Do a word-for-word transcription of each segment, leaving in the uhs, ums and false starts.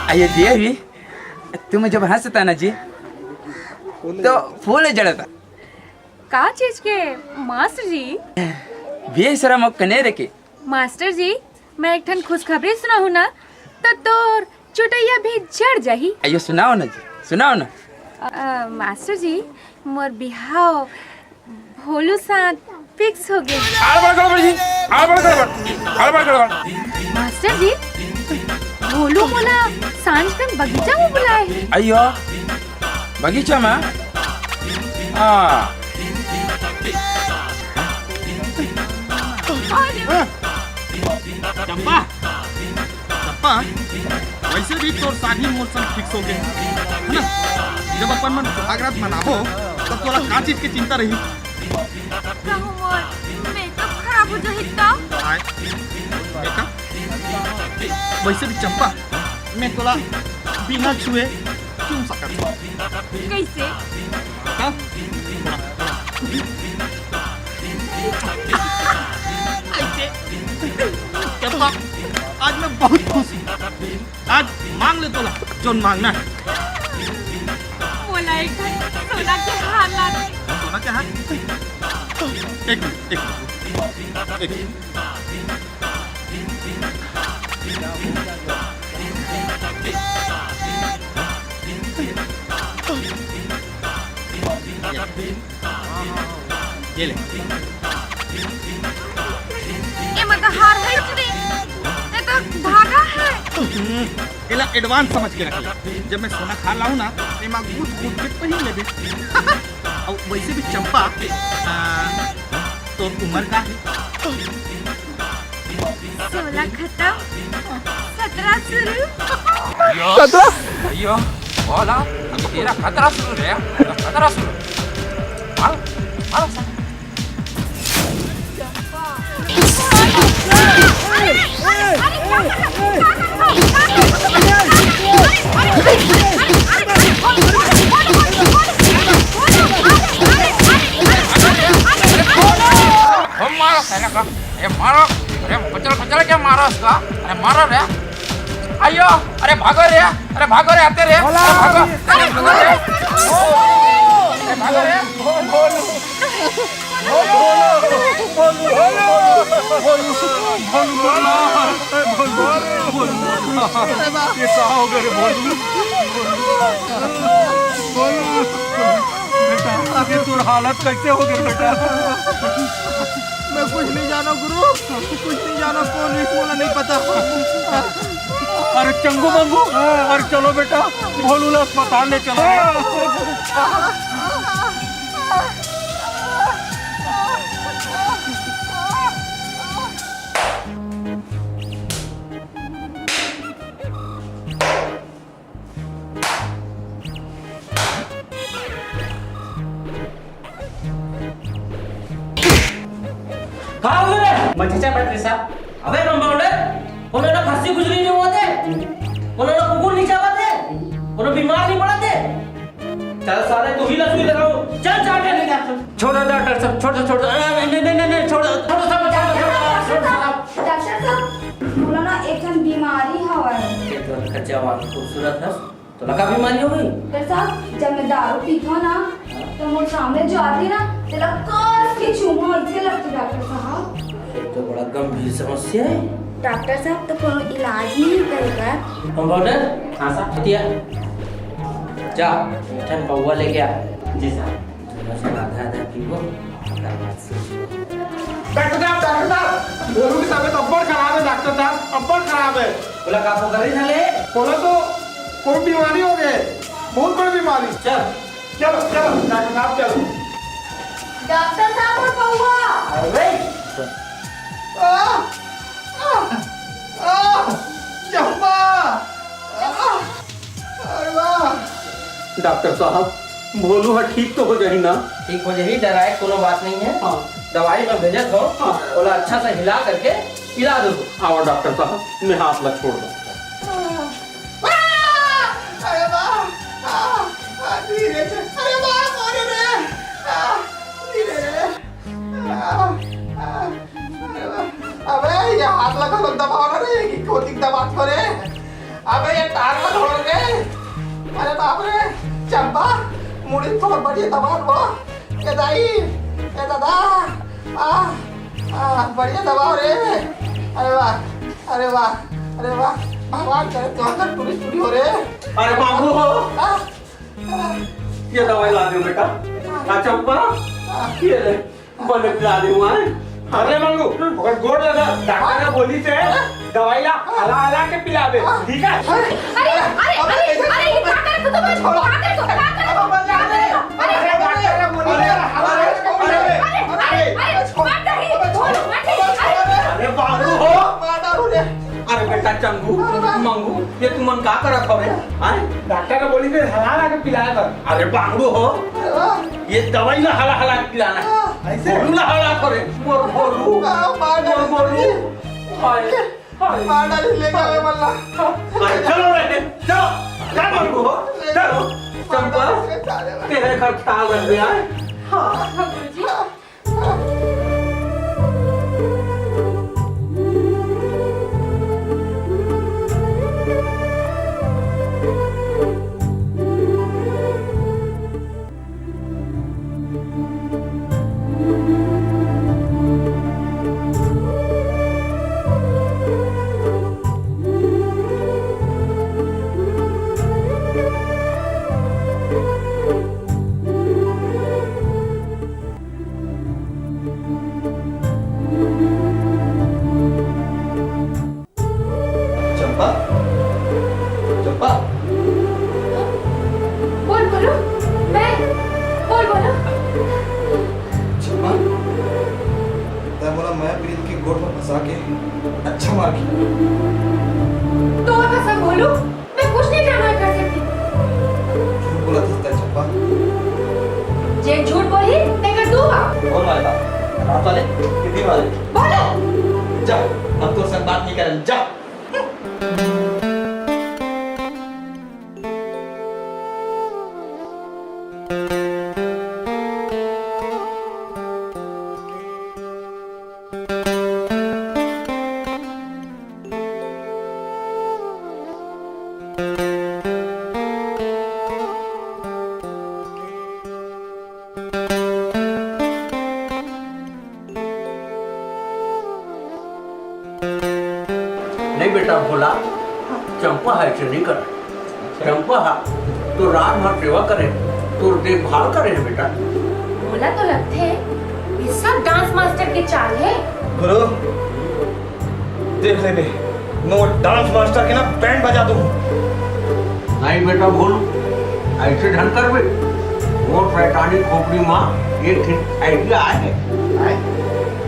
आइए जी, अभी तुम जब हंसता ना जी, तो फूल झड़ता। का चीज के मास्टर जी? बेशरम अउ कनेर के। मास्टर जी, मैं एक ठन खुशखबरी सुनाहूं ना, तो तोर चुटैया भी झड़ जाही। आइयो, सुनाओ ना जी, सुनाओ ना। अ, मास्टर जी, मोर बिहाव भोलू साथ फिक्स हो गे। आड़बड़ गड़बड़ जी, आड़बड़ गड़बड़, आड़बड़ गड़बड़। मास्टर जी, भोलू मोला सांझ कन बगीचा में बुलाए हे। आइयो, बगीचा में? हाँ। चंपा, चंपा, वैसे भी तोर शादी मोर संग फिक्स हो गे, है ना? जब अपन मन सुहागरात मनाबो, तब तोला का चीज के चिंता रही? कहूँ मोर मेकअप खराब हो जाही त? आय, मेकअप? वैसे भी चंपा, मैं तोला बिना छुए चूम सकत हूँ। कैसे? हाँ? ऐसे। चंपा, आज मैं बहुत खुश हूँ। आज मांग ले तोला, जोन मांगना है। मोला एक ठन सोना के हार ला दे। सोना के हार? एक मिनट, एक मिनट, एक मिनट। ये ले। एमा तो हार है ही नहीं, ये तो धागा है। हम्म, एला एडवांस समझ के रख ले। जब मैं सोना के हार लाऊं ना, एमा गूंथ गूंथ के पहिन लेबे। अउ वैसे भी चंपा, आ, तोर उम्र का है? सोलह खत्म, सत्रह शुरू। सत्रह? अइयो, बोला, अभी तेरा खतरा शुरू रे, खतरा शुरू। मारो, मारो। हम मारो साला का, ए मारो, अरे बचल बचल क्या मारो उसका, अरे मारो रे, अइयो, अरे भागो रे, अरे भागो रे, आते रे, अरे भागो, अरे भागो रे, अरे भागो रे। ये का हो गए रे भोलू? भोलू, बेटा, अभी तोर हालत कैसे हो गए बेटा? मैं कुछ नहीं जाना गुरु, कुछ नहीं जाना, कौन है मोला नहीं पता। अरे चंगू मंगू, अरे चलो बेटा, भोलू ला अस्पताल ले चलो। का हो गे? मछिचा बैठ रे साहब। अबे कंपाउंडर, कोनो ना खस्सी खुजली नहीं होवत हे, कोनो ना कुकुर नहीं चावत हे, कोनो बीमार नहीं पड़त हे। चल साले, तू ही ला सुई लगाओ। चल, चल, चल, चल। छोड़ दो डॉक्टर साहब, छोड़ दो, छोड़ दो। अरे, नहीं, नहीं, नहीं, नहीं, छोड़ दो, छोड़ दो, साहब, छोड़ दो, छोड़ दो, साहब। डॉक्टर साहब, बोला ना, एक ठन बीमारी हवय। के तो कच्चा वाला खूबसूरत है। तोला का बीमारी हो गई? डॉक्टर साहब, जब मैं दारू पीथों ना, तो मोर सामने जो आथे ना, तेला कस के चूमों, अइसे लगथे डॉक्टर साहब। ये तो बड़ा गंभीर समस्या है। डॉक्टर साहब, तो कोनो इलाज नहीं है का एकर? कंपाउंडर, हाँ साहब, भैया, जा, एक ठन पौवा लेके आ। जी साहब। थोड़ा सा आधा आधा पीबो, ओकर बाद सोचबो। डॉक्टर साहब, डॉक्टर साहब, भोलू की तबीयत अब्बड़ खराब है, डॉक्टर साहब, अब्बड़ खराब है। बोला, का हो गए साले? बोला तो कोई बीमारी हो गई, बहुत बड़ी बीमारी। चल। चलो, चलो, डॉक्टर साहब, चलो। डॉक्टर साहब, मोर पौवा। अरे। आ, आ, आ, चंपा। आ, अरे वाह। डॉक्टर साहब, भोलू हा ठीक तो हो जाही ना? ठीक हो जाही, डराए कोनो बात नहीं है। हाँ। दवाई मैं भेजत हूँ, हाँ। ओला अच्छा से हिला करके पिला दो। आओ डॉक्टर साहब, मैं हाथ ला छोड़ दो। अरे वाह, आ, आ, धीरे से, अरे वाह, अरे रे, आ, धीरे रे, आ, आ, हाथ ला घलो दबाव ना रे, कि कोती दबात हो रे। अबे ये टांग ला छोड़ रे। अरे बाप रे, चंपा, मुड़ी थोड़ा बढ़िया दबा दो। ए दाई, ए दादा, आ, आ, बढ़िया दबाव रे। अरे वाह, अरे वाह, अरे वाह, भगवान करे तो अंदर टूरी टूरी हो रे। अरे बाबू हो। आ, आ, ये दवाई ला दे बेटा। आ, चंपा, आ, ये ले। बने पिला दे हुआ है। अरे मंगू, ओकर गोड़ लगा, डॉक्टर ने बोली से दवाई ला, हला हला के पिला दे, ठीक है? अरे, अरे, अरे, अरे, ये क्या कर तू? तुम छोड़ो। क्या कर तू? क्या कर तू? अरे, डॉक्टर ने बोली से हला हला के पिला दे। अरे, अरे, अरे, मत नहीं, छोड़ो, मत नहीं, अरे। अरे बाबू हो। मार डालू रे। अरे बेटा चंगू, अरे बाप। मंगू, ये तुमन का करत हवे? हैं? डॉक्टर ने बोली से हला हला के पिलाए बर। अरे बांगड़ू हो, अरे बाप। ये दवाई ला हला हला के पिलाना है। हाँ। ऐसे? गोलू ला हला करे, मोर गोलू, हाँ, मार मोर डाले। गोलू। हाय, हाय। मार डाले, ले जावे मल्ला। अरे चलो रे, चलो, चल बांगड़ू हो, चलो। चंपा, तेरे का ख्याल रख दे, हैं? हाँ। हाँ, गुरुजी। चंपा, चंपा। बोल बोलू, मैं, बोल बोलू। चंपा, तै मोला मया प्रीत के गोठ में फंसा के अच्छा मार के। तोर कसम बोलू, मैं कुछ नहीं ड्रामा कर सकती। झूठ बोलत हस तै चंपा। जे झूठ बोली, तेकर दू बाप। बोल वाले बाप, रात वाले कि दिन वाले? बोलो। जा, हम तोर संग बात नहीं करन, जा। नहीं बेटा भोला, चंपा ह ऐसे नहीं करे। चंपा ह तो रात भर सेवा करे, तोर देखभाल करे हे बेटा। भोला तो लगथे, ये सब डांस मास्टर के चाल हे। गुरु, देख लेबे, मैं वो डांस मास्टर के ना बैंड बजा दूं। नहीं बेटा भोलू, ऐसे ढंग करबे। वो शैतानी खोपड़ी माँ एक ठिन आइडिया आए हे। आए?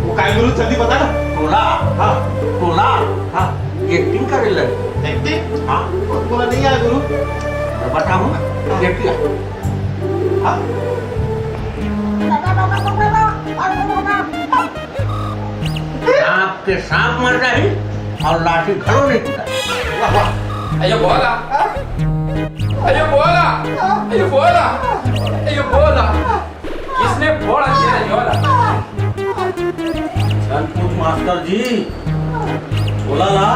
वो काय गुरु, जल्दी बता ना। तोला, हाँ। तोला, हाँ। एक्टिंग करे लगे। एक्टिंग? हाँ। वो तो बोला नहीं आया गुरु। मैं बताऊँ, हाँ। एक्टिंग। हाँ। सांप के सांप मर जाही अउ लाठी घलो नहीं टूटा। वाह, वाह। अयो बोला, अयो बोला, अयो बोला, अयो बोला। किसने फोड़ा तेरा योला? चल पूछ मास्टर जी, बोला ला,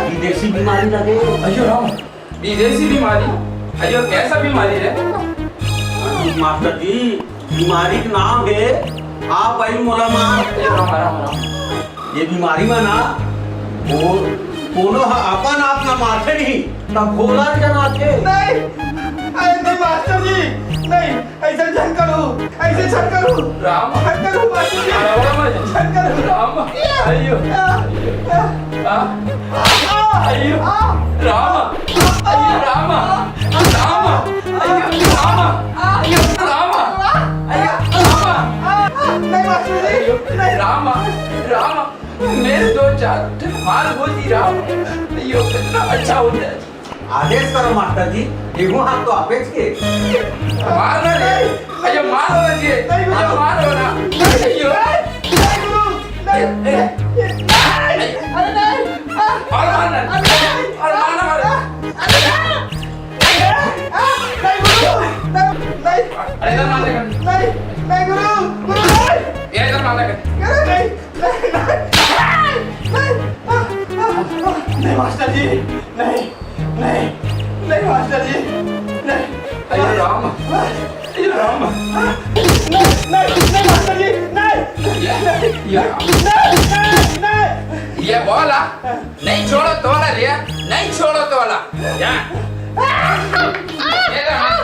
विदेशी बीमारी लगे। अयो राम। विदेशी बीमारी? अयो, कैसा बीमारी है? मास्टर जी, बीमारी के नाम है आप आई मोला मार। अयो, राम, राम, राम। ये बीमारी में ना, वो कोनो ह अपन आप ना मारथे नहीं, तब भोला जनाथे। नहीं, अरे नहीं मास्टर जी, नहीं। ऐसे झन करू, ऐसे झन करू। राम। झन करू, मास्टर जी। राम। झन करू। राम। या। अयो। या। या। आ। आ। अयो। आ। राम। अयो राम। राम। अयो राम। अयो राम। अयो राम। आ। नहीं मास्टर जी, अयो। नहीं। राम। राम। मेरे दो चार ठन मार होती राम। अयो कितना अच्छा होता है। आदेश करो मास्टर जी, एहू हाथ तो आपेच के। मार ना रे, अयो मार ना जी, नहीं, अयो मार ना। अयो। नहीं, गुरु, नहीं, ए, ए। नहीं, अरे नहीं, आ, और मार ना, अरे नहीं, और मार ना, मार। अरे नहीं, आ, नहीं, गुरु, नहीं, नहीं। अरे इधर मार दे। नहीं, नहीं, गुरु, गुरु, नहीं। ये इधर मार दे। अरे नहीं। नहीं, नहीं, नहीं, नहीं, नहीं मास्टर जी, नहीं, नहीं, नहीं मास्टर जी, नहीं। अरे राम, अरे राम। नहीं, नहीं, नहीं मास्टर जी, नहीं, ये, ये, नहीं, नहीं, नहीं। ये बोला, नहीं छोड़ो तोला रे, नहीं छोड़ो तोला। जा। ये ले हाथ